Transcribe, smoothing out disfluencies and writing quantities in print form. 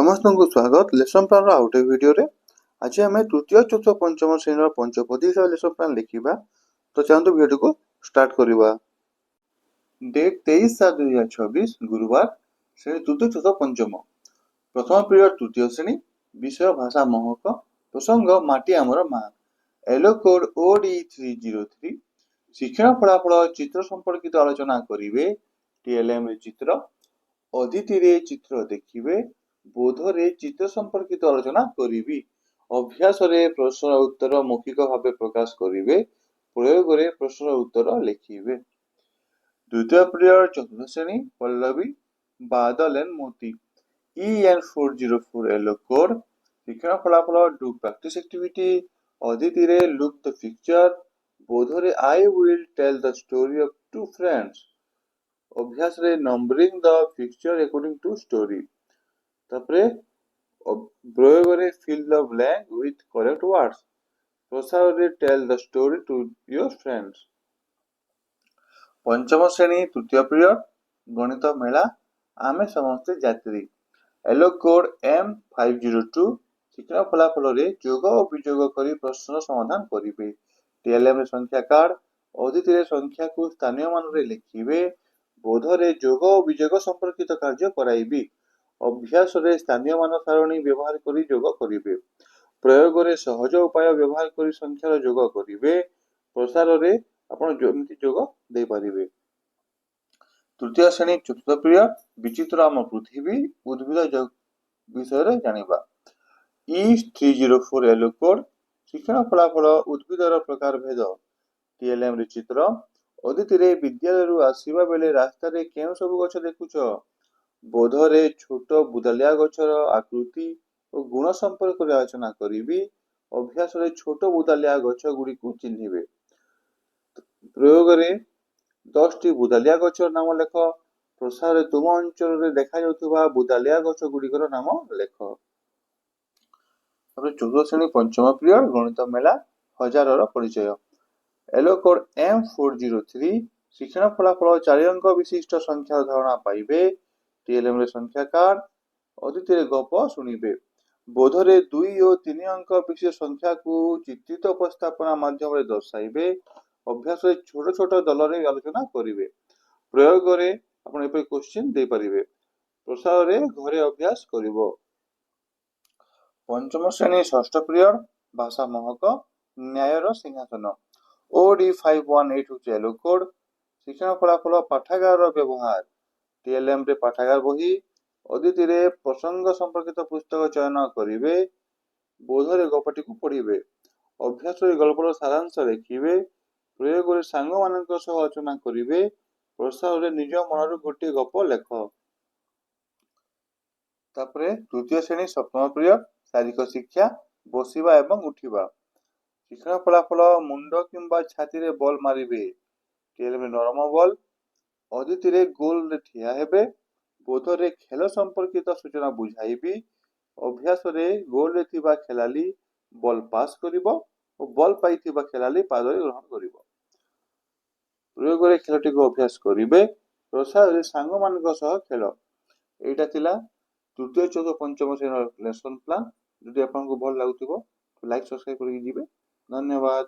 ସମସ୍ତଙ୍କୁ ସ୍ୱାଗତ ଲେସନ୍ ପ୍ଲାନ୍ର ଆଉ ଗୋଟେ ଭିଡ଼ିଓରେ। ଆଜି ଆମେ ତୃତୀୟ, ଚତୁର୍ଥ, ପଞ୍ଚମ ଶ୍ରେଣୀର ପଞ୍ଚପଦୀ ହିସାବରେ ଲେସନ୍ ପ୍ଲାନ୍ ଲେଖିବା। ତ ଚାଲନ୍ତୁ, ଭିଡ଼ିଓଟିକୁ ଷ୍ଟାର୍ଟ କରିବା। ଡେଟ୍ 23/7/2026, ଗୁରୁବାର। ଶ୍ରେଣୀ ତୃତୀୟ, ଚତୁର୍ଥ, ପଞ୍ଚମ। ପ୍ରଥମ ପିରିୟଡ଼ ତୃତୀୟ ଶ୍ରେଣୀ। ବିଷୟ ଭାଷା ମହକ। ପ୍ରସଙ୍ଗ ମାଟି ଆମର ମା। LO code OD303। ଶିକ୍ଷଣ ଫଳାଫଳ: ଚିତ୍ର ସମ୍ପର୍କିତ ଆଲୋଚନା କରିବେ। ଟିଏଲ୍ଏମ୍ ଚିତ୍ର। ଅଦିତିରେ ଚିତ୍ର ଦେଖିବେ। ବୋଧରେ ଚିତ୍ର ସମ୍ପର୍କିତ ଆଲୋଚନା କରିବି। ଅଭ୍ୟାସରେ ପ୍ରଶ୍ନର ଉତ୍ତର ମୌଖିକ ଭାବେ ପ୍ରକାଶ କରିବେ। ପ୍ରୟୋଗରେ ପ୍ରଶ୍ନର ଉତ୍ତର ଲେଖିବେ। ଦ୍ୱିତୀୟ ପିରିୟଡ଼ ଚତୁର୍ଥ ଶ୍ରେଣୀ। ପଲ୍ଲବୀ, ବାଦଲ and Moti. EN404 LO code. ଶିକ୍ଷଣ ଫଳାଫଳ: do practice activity. ଅଦିତିରେ look the picture. ବୋଧରେ I will tell the story of two friends. ଅଭ୍ୟାସରେ numbering the picture according to story. ତାପରେ ପ୍ରୟୋଗରେ fill the blank with correct words. ପ୍ରସାରରେ tell the story to your friends. ପଞ୍ଚମ ଶ୍ରେଣୀ ତୃତୀୟ period. ଗଣିତ ମେଳା, ଆମେ ସମସ୍ତେ ଯାତ୍ରୀ। LO code M502। ଶିକ୍ଷଣ ଫଳାଫଳରେ ଯୋଗ ଓ ବିଯୋଗ କରି ପ୍ରଶ୍ନର ସମାଧାନ କରିବେ। ଟିଏଲ୍ଏମ୍ ରେ ସଂଖ୍ୟା କାର୍ଡ। ଅଦିତିରେ ସଂଖ୍ୟାକୁ ସ୍ଥାନୀୟ ମାନରେ ଲେଖିବେ। ବୋଧରେ ଯୋଗ ଓ ବିଯୋଗ ସମ୍ପର୍କିତ କାର୍ଯ୍ୟ କରାଇବି। ଅଭ୍ୟାସରେ ସ୍ଥାନୀୟ ମାନ ସାରଣୀ ବ୍ୟବହାର କରି ଯୋଗ କରିବେ। ପ୍ରୟୋଗରେ ସହଜ ଉପାୟ ବ୍ୟବହାର କରି ସଂଖ୍ୟାର ଯୋଗ କରିବେ। ପ୍ରସାରରେ ଆପଣ ଯେମିତି ଯୋଗ ଦେଇପାରିବେ। ତୃତୀୟ ଶ୍ରେଣୀ ଚତୁର୍ଥ ପିରିୟଡ଼। ବିଚିତ୍ର ଆମ ପୃଥିବୀ। ଉଦ୍ଭିଦ ବିଷୟରେ ଜାଣିବା। E304 LO code. ଶିକ୍ଷଣ ଫଳାଫଳ: ଉଦ୍ଭିଦର ପ୍ରକାର ଭେଦ। ଟିଏଲ୍ଏମ୍ ରେ ଚିତ୍ର। ଅଦିତିରେ ବିଦ୍ୟାଳୟରୁ ଆସିବା ବେଳେ ରାସ୍ତାରେ କେଉଁ ସବୁ ଗଛ ଦେଖୁଛ? ବୋଧରେ ଛୋଟ ବୁଦାଳିଆ ଗଛର ଆକୃତି ଓ ଗୁଣ ସମ୍ପର୍କରେ ଆଲୋଚନା କରିବି। ଅଭ୍ୟାସରେ ଛୋଟ ବୁଦାଳିଆ ଗଛ ଗୁଡ଼ିକୁ ଚିହ୍ନିବେ। ପ୍ରୟୋଗରେ 10ଟି ବୁଦାଳିଆ ଗଛର ନାମ ଲେଖ। ପ୍ରସାରରେ ତୁମ ଅଞ୍ଚଳରେ ଦେଖାଯାଉଥିବା ବୁଦାଳିଆ ଗଛ ଗୁଡ଼ିକର ନାମ ଲେଖ। ତାପରେ ଚତୁର୍ଥ ଶ୍ରେଣୀ ପଞ୍ଚମ ପିରିୟଡ଼। ଗଣିତ ମେଳା, ହଜାରର ପରିଚୟ। LO code M403। ଶିକ୍ଷଣ ଫଳାଫଳ: ଚାରି ଅଙ୍କ ବିଶିଷ୍ଟ ସଂଖ୍ୟାର ଧାରଣା ପାଇବେ। ଟିଏଲ୍ଏମ୍ ରେ ସଂଖ୍ୟା କାର୍ଡ। ଅଦିତିରେ ଗପ ଶୁଣିବେ। ବୋଧରେ ଦୁଇ ଓ ତିନି ଅଙ୍କ ବିଶିଷ୍ଟ ସଂଖ୍ୟାକୁ ଚିତ୍ରିତ ଉପସ୍ଥାପନା ମାଧ୍ୟମରେ ଦର୍ଶାଇବେ। ଅଭ୍ୟାସରେ ଛୋଟ ଛୋଟ ଦଳରେ ଆଲୋଚନା କରିବେ। ପ୍ରୟୋଗରେ ଆପଣ ଏପରି କୋଶ୍ଚିନ୍ ଦେଇପାରିବେ। ପ୍ରସାରରେ ଘରେ ଅଭ୍ୟାସ କରିବ। ପଞ୍ଚମ ଶ୍ରେଣୀ ଷଷ୍ଠ ପିରିୟଡ଼। ଭାଷା ମହକ। ନ୍ୟାୟର ସିଂହାସନ। OD518 ହେଉଛି ଏଲୋ କୋଡ୍। ଶିକ୍ଷଣ ଫଳାଫଳ: ପାଠାଗାରର ବ୍ୟବହାର। ଟିଏଲ୍ଏମ୍ ରେ ପାଠାଗାର ବହି। ଅଦିତିରେ ପ୍ରସଙ୍ଗ ସମ୍ପର୍କିତ ପୁସ୍ତକ ଚୟନ କରିବେ। ବୋଧରେ ଗପଟିକୁ ପଢ଼ିବେ। ଅଭ୍ୟାସରେ ଗଳ୍ପର ସାରାଂଶ ଲେଖିବେ। ପ୍ରୟୋଗରେ ସାଙ୍ଗମାନଙ୍କ ସହ ଆଲୋଚନା କରିବେ। ପ୍ରସାରରେ ନିଜ ମନରୁ ଗୋଟିଏ ଗପ ଲେଖ। ତାପରେ ତୃତୀୟ ଶ୍ରେଣୀ ସପ୍ତମ ପିରିୟଡ଼। ଶାରୀରିକ ଶିକ୍ଷା, ବସିବା ଏବଂ ଉଠିବା। ଶିକ୍ଷଣ ଫଳାଫଳ: ମୁଣ୍ଡ କିମ୍ବା ଛାତିରେ ବଲ୍ ମାରିବେ। ଟିଏଲ୍ଏମ୍ ରେ ନରମ ବଲ୍। ଅଦିତିରେ ଗୋଲରେ ଠିଆ ହେବେ। ବୋଧରେ ଖେଳ ସମ୍ପର୍କିତ ସୂଚନା ବୁଝାଇବି। ଅଭ୍ୟାସରେ ଗୋଲରେ ଥିବା ଖେଳାଳି ବଲ୍ ପାସ୍ କରିବ ଓ ବଲ୍ ପାଇଥିବା ଖେଳାଳି ପାଦରେ ଗ୍ରହଣ କରିବ। ପ୍ରୟୋଗରେ ଖେଳଟିକୁ ଅଭ୍ୟାସ କରିବେ। ପ୍ରସାରରେ ସାଙ୍ଗମାନଙ୍କ ସହ ଖେଳ। ଏଇଟା ଥିଲା ତୃତୀୟ, ଚତୁର୍ଥ, ପଞ୍ଚମ ଶ୍ରେଣୀର ଲେସନ୍ ପ୍ଲାନ୍। ଯଦି ଆପଣଙ୍କୁ ଭଲ ଲାଗୁଥିବ, ଲାଇକ୍, ସବସ୍କ୍ରାଇବ୍ କରିକି ଯିବେ। ଧନ୍ୟବାଦ।